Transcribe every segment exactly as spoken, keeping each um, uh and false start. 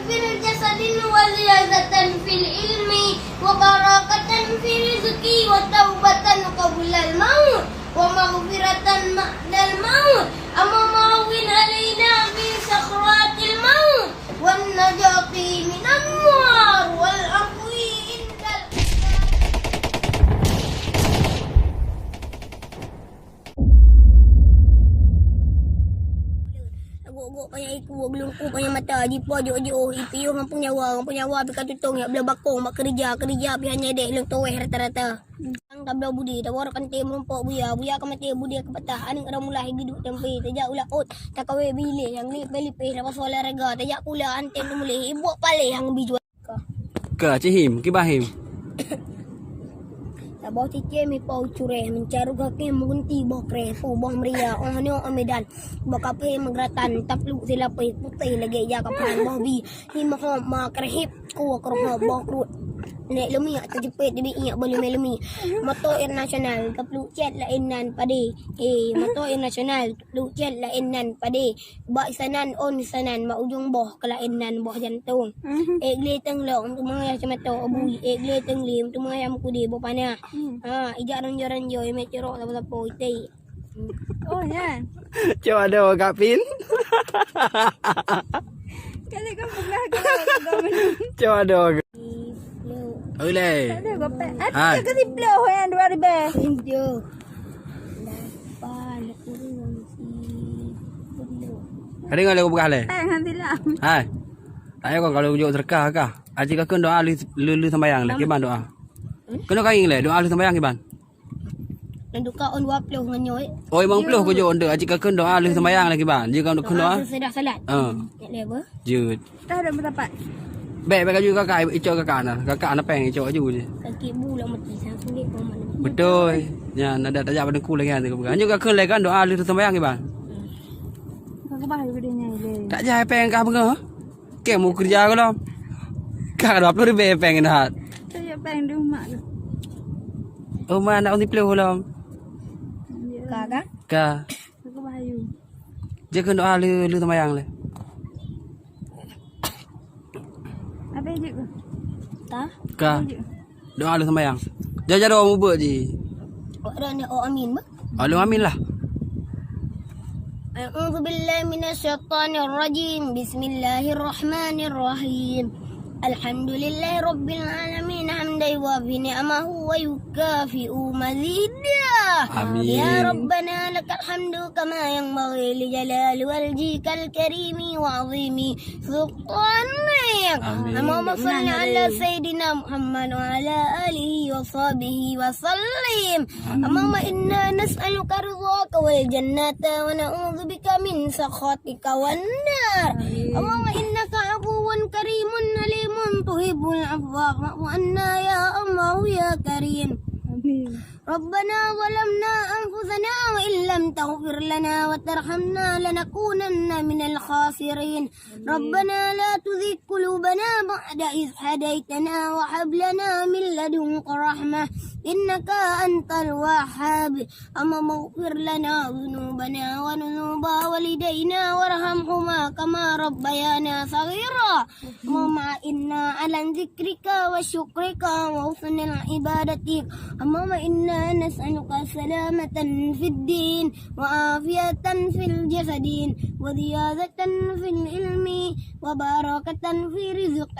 في الجسد وزيادة في العلم وبركة في الرزق وتوبة قبل الموت ومغفرة بعد الموت. اللهم هون علينا في سكرات الموت والنجاة من النار والعفو عند الحساب. Gok-gok panyang iku, geulungkop panyang mata, jipo jok-jok, ipiôh ngon peunyawa, ngon peunyawa pih ka tutong, jak bloe bakong bak keurija, keurija pih hana deh lôn tuwéh rata-rata. Sang tabloe budi, tawoe rot kanté meurumpok buya, buya ka maté, budi ka patah, aneuk ramulai geuduek tempe, tajak u laôt, takawé biléh nyang lipéh-lipéh, tapasoe olahraga, tajak pula anté teumuléh, ibuek paléh nyang bijua. Ka. Ka, Cik Him, kiban Him? Saboh cicém ipo u curéh, meucaru gaki meugunti boh kreh, pu boh meuria, óh nyoe óh Medan, boh kaphé meugeuratan, tapluek silapéh, putéh lagèe ija kaphan, boh bi, hi meuhom ma keureuhép, ku keureuhop boh kruet. Nèk leumiek teujeupet, teubiet iék boh limé leumiek. Moto internasional, tapluek cét laén nan padé. He, moto internasional, tapluek cét laén nan padé. Bak isanan ôn isanan, bak ujong boh keulaén nan boh jantông. Mhm. Ék glé teueng lok, teumeuyah ceumato abui. Ék glé teueng lé, teumeuyah meukeudé boh panah. Hmm. Ha, ijak ranjo-ranjo, imé cirok sapo-sapo, iték. Oh, nyan. Cok adoe, Kak Pin. Kali kan pernah ke, ke, ke, Cok adoe. Uleh. Tak ada gopek. Hai. Ada ke siploh yang dua ribu? Tujuh. Lapan, kurang, sepuluh. Ada nggak lagu peugah leh? Eh, ngan silam. Hai. Tak payah kau kalau jok sedekah kah? Aji kakun doa lheuh, lheuh, lheuh sembahyang leh. Kiban doa. Kena kain leh, doa lheuh sembahyang kiban. Nyan duka ôn dua ploh ngon nyoe. Oh, limong ploh kujok ôn deuh. Aji kakun doa lheuh sembahyang lagi, Bang. Jika kakun doa. Doa seudah salat. Ha. Nyan lé apa? Jeuet. Dah ada bertapak. Bèk, bèk kaju kakak, icok kakak na. Kakak na péng, icok kaju je. Kaki bu lah mati, sang sunggit pun mana. Betul. Nyan, ada tajak pada ku lagi, nanti aku pegang. Nyoe kakun lagi kan, doa lheuh sembahyang, Bang. Kakak bah, gede nyai le. Tak jai péng kah pegang, ha? Kém mu keureuja gohlom. Ka dua ploh ribèe péng intat. Saya péng di rumah tu. Oh, ma, nak ureueng siploh gohlom. Ka, ka? Ka. Aku bahayu. Jeuet keu doa lheuh, lheuh sembahyang leh. Apa jeuet keu? Ta? Ka. Apa jeuet? Doa lheuh sembahyang. Jaja doa mubuet ji. Awak dah ni, oh, amin, bah. Alung amin lah. أعوذ بالله من الشيطان الرجيم. بسم الله الرحمن الرحيم. الحمد لله رب العالمين، حمدا يوافي نعمه ويكافئ مزيده. آمين. يا ربنا لك الحمد كما ينبغي لجلال وجهك الكريم وعظيم سلطانك. آمين. اللهم صل على سيدنا محمد وعلى آله وصحبه وسلم. آمين. اللهم إنا نسألك رضاك والجنة ونعوذ بك من سخطك والنار. آمين. اللهم إنك عفو كريم حليم تحب العفو فاعف عنا يا الله يا كريم. آمين. ربنا ظلمنا أنفسنا وإن لم تغفر لنا وترحمنا لنكونن من الخاسرين. ربنا لا تزغ قلوبنا بعد إذ هديتنا وهب لنا من لدنك رحمة إنك أنت الوهاب. اللهم اغفر لنا ذنوبنا وذنوب والدينا وارحمهما كما ربيانا صغيرا. اللهم أعنا على ذكرك وشكرك وحسن عبادتك. اللهم إنا نسألك سلامة في الدين وعافية في الجسد وزيادة في العلم وبركة في الرزق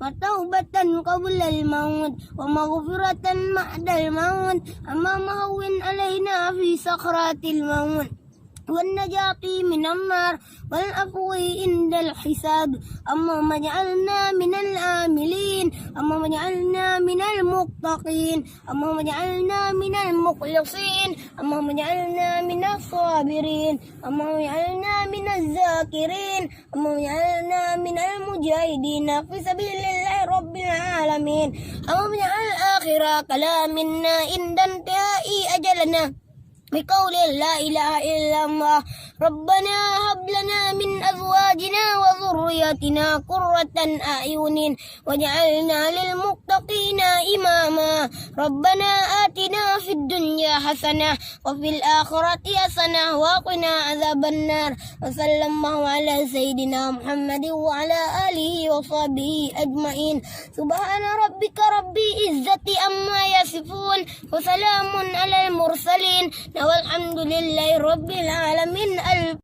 وتوبة قبل الموت ومغفرة بعد الموت. اللهم هون علينا في سكرات الموت والنجاة من النار والعفو عند الحساب. اللهم اجعلنا من العاملين. اللهم اجعلنا من المتقين. اللهم اجعلنا من المخلصين. اللهم اجعلنا من الصابرين. اللهم اجعلنا من الذاكرين. اللهم اجعلنا من المجاهدين في سبيل الله رب العالمين. اللهم اجعل آخر كلامنا عند انتهاء أجلنا بقول لا إله إلا الله. ربنا هب لنا من أزواجنا وذرياتنا قرة أعين واجعلنا للمتقين إماما. ربنا آتنا في الدنيا حسنة وفي الآخرة حسنة وقنا عذاب النار. وصلى الله على سيدنا محمد وعلى آله وصحبه أجمعين. سبحان ربك رب العزة عما يصفون. وسلام على المرسلين. والحمد لله رب العالمين. Al-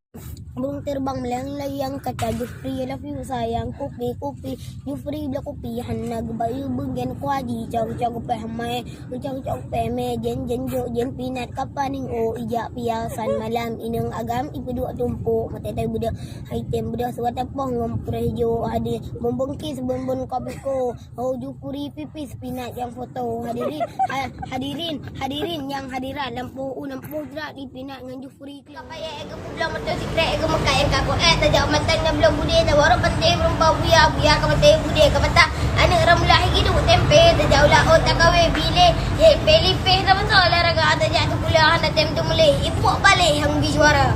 Burung terbang melayang-layang, kata Jufri, "I love you sayang, kupi, kupi." Jufri bloe kupi, hana geubayeue beungèh kuaji, cok-cok peuhmé, cok-cok peuhmé, jen, jen jok, jen pinat, kapaning, oh, ijak piasan malam, inong agam, ipeuduek tumpok, mata tai beudôh, hai tem beudôh, suat tapoh ngon preh jok, hadir, membongkis, bon-bon kopiko, oh, Jufri pipis, pinat nyang foto, hadirin, ha-, hadirin, hadirin nyang hadirat, lampôh u, lampôh jrat, ipinat ngon Jufri. Ka payah ék geupeubloe meuteusikeurek, ék geumeukat nyang ka kuék, tajak mantong ngon bloe gudé, tawarok panté meureumpok buya, buya ka maté gudé, ka patah aneuk ramlah, hidup tempe, tajak u laôt takawé bilé, jipéh lipéh, tameusok olahraga, tajak sikula hana tem teumuléh, ipuek balé nyang bi juara.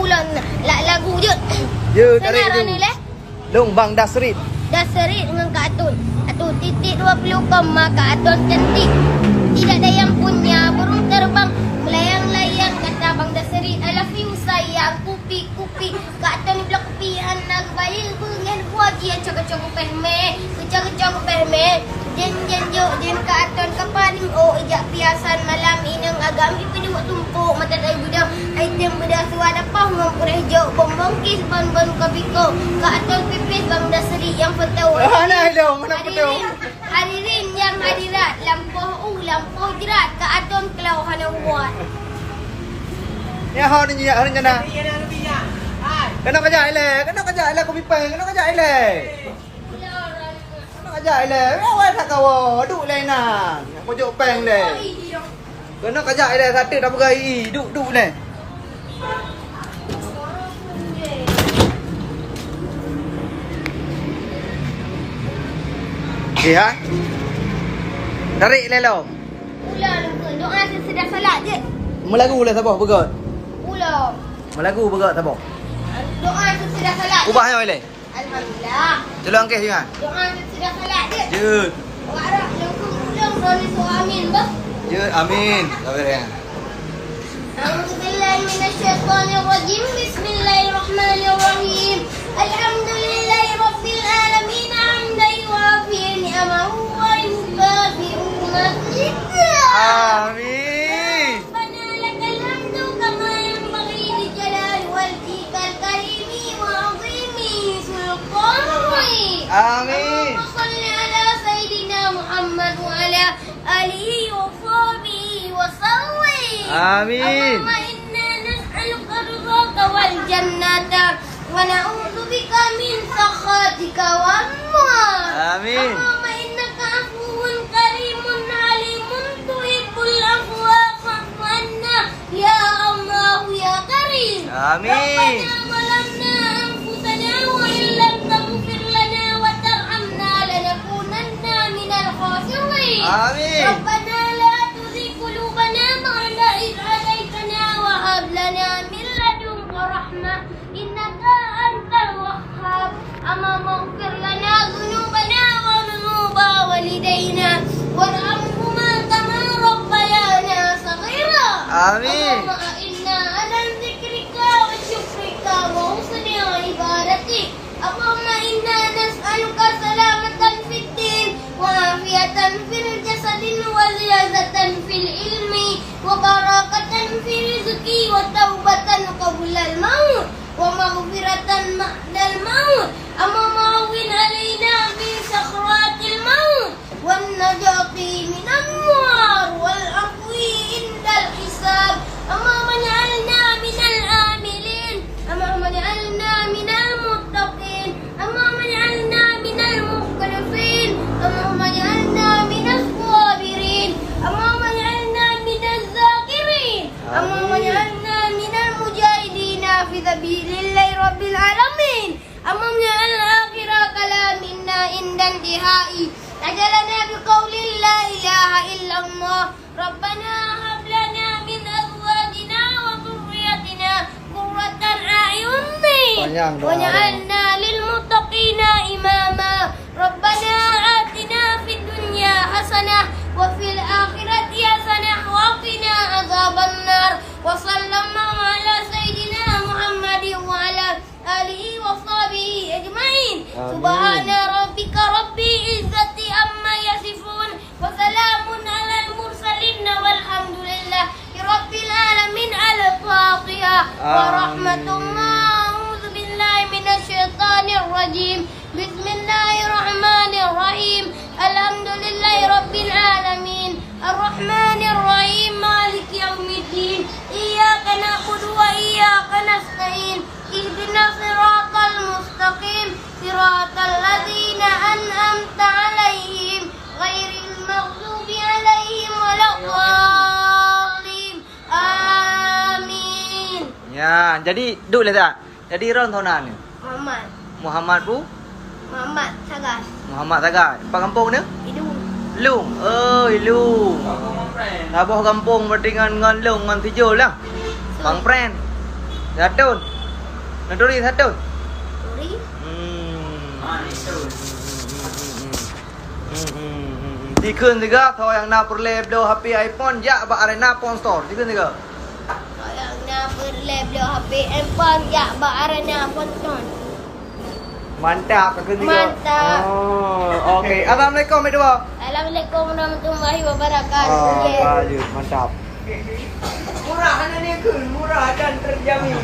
Ulôn la-, lagu jeuet. Ya, tarék tu. Lôn Bang Dasrit. Dasrit ngon Kak Atun. Atun titik dua puluh koma, Kak Atun cantik. Tidak ada yang punya burung terbang melayang-layang, kata Bang Dasrit, "I love you sayang, kupi, kupi." Kak Atun bloe kupi, hana geubayeue beungèh kuaji, cok-cok peuhmé, cok-cok peuhmé. Jen, jen jok, jen Kak Atun kapaning, oh, ijak piasan malam, inong agam, ipeuduek tumpok, mata tai beudôh, hai tem beudôh, suat tapoh ngon preh jok, bon-bon kis, bon-bon kopiko, Kak Atun pipis, Bang Dasrit nyang foto. Ah, nah, ilong, mana foto? Hadirin, hadirin nyang hadirat, lampôh u, lampôh jrat, Kak Atun keulau hana buat. Ya, ho ni, ya, ho ni, nyana. Keunoe kajak ilèe, keunoe kajak ilèe, kupi pèng, keunoe kajak ilèe. Keunoe kajak ilèe, awai that kawoe, duek ilèe inan. Pojok pèng lé. Keunoe kajak ilèe, sateuk tapeugah i, duek, duek ilèe. Eh, ha? Tarék ilèe lom. Ulang doa sesudah salat jeuet. Meulagu lé saboh beugöt. Ulang. Meulagu beugöt saboh. Doa sesudah salat. Ubah nyoe ilèe. Alhamdulillah. Tulông keh ingat. Doa sesudah salat jeuet. Jeuet. Awak rap langsung pulang, droeneuh su amin, bah. Jeuet, amin. Sabar ya. أعوذ بالله من الشيطان الرجيم. بسم الله الرحمن الرحيم. الحمد لله رب العالمين، حمدا يوافي نعمه ويكافئ مزيده. آمين. ربنا لك الحمد كما ينبغي لجلال وجهك الكريم وعظيم سلطانك. آمين. اللهم صل على سيدنا محمد وعلى آله وصحبه وسلم. آمين. اللهم إنا نسألك رضاك والجنة ونعوذ بك من سخطك والنار. آمين. اللهم إنك عفو كريم حليم تحب العفو فاعف عنا يا الله يا كريم. آمين. ربنا ظلمنا أنفسنا وإن لم تغفر لنا وترحمنا لنكونن من الخاسرين. آمين. ربنا لا تزغ قلوبنا بعد إذ هديتنا وهب لنا من لدنك رحمة إنك أنت الوهاب. اللهم اغفر لنا ذنوبنا وذنوب والدينا وارحمهما كما ربيانا صغيرا. آمين. اللهم أعنا على ذكرك وشكرك وحسن عبادتك. اللهم إنا نسألك سلامة في الدين وعافية في الجسد وزيادة في العلم وبركة في الرزق وتوبة قبل الموت ومغفرة بعد الموت. اللهم هون علينا في سكرات الموت والنجاة من النار والعفو عند الحساب. اللهم اجعلنا من العاملين. اللهم اجعلنا من المتقين. اللهم اجعلنا من المخلصين. اللهم اجعلنا من الصابرين. اللهم اجعلنا من الذاكرين. اللهم آمين. اجعلنا من المجاهدين في سبيل الله رب العالمين. اللهم اجعل آخر كلامنا عند انتهاء أجلنا بقول لا إله إلا الله. ربنا هب لنا من أزواجنا وذرياتنا قرة أعين Panjang doa. واجعلنا للمتقين إماما. ربنا آتنا في الدنيا حسنة وفي الآخرة حسنة وقنا عذاب النار. وصلى الله على سيدنا محمد وعلى آله وصحبه أجمعين. آمين. سبحان ربك رب العزة عما يصفون. وسلام على المرسلين والحمد لله رب العالمين. الفاتحة. آمين. ورحمة الله. أعوذ بالله من الشيطان الرجيم. بسم الله الرحمن الرحيم. الحمد لله رب العالمين. الرحمن الرحيم. مالك يوم الدين. إياك نعبد وإياك نستعين. اهدنا الصراط المستقيم. صراط الذين أنعمت عليهم. غير المغضوب عليهم ولا الضالين. آمين. Ya, jadi duek lé that. Jadi droen soe nan? Muhammad. Muhammad bu? Muhammad Sagai. Muhammad Sagai. Pat gampông neuh? Ilung. Ilung. Oh, Ilung. Saboh gampông berarti ngon, ngon Ilung, ngon Sijol lah. Bang Pren. Satu. Neuturi satu. Turi. Hmm. Hmm, hmm, hmm, hmm, hmm. Hmm, hmm, hmm, hmm. Dikheun siga, soe nyang na peureulée bloe H P iPhone, jak bak Arena Phone Store. Dikheun siga. Soe nyang na peureulée bloe H P iPhone, jak bak Arena Phone Store. Mantap, dikheun siga. Mantap. Oh, oke. Assalamualaikum, Ibu. Assalamualaikum warahmatullahi wabarakatuh. Ah, bagus, mantap. Murah, hana nyan kheun, murah dan terjamin.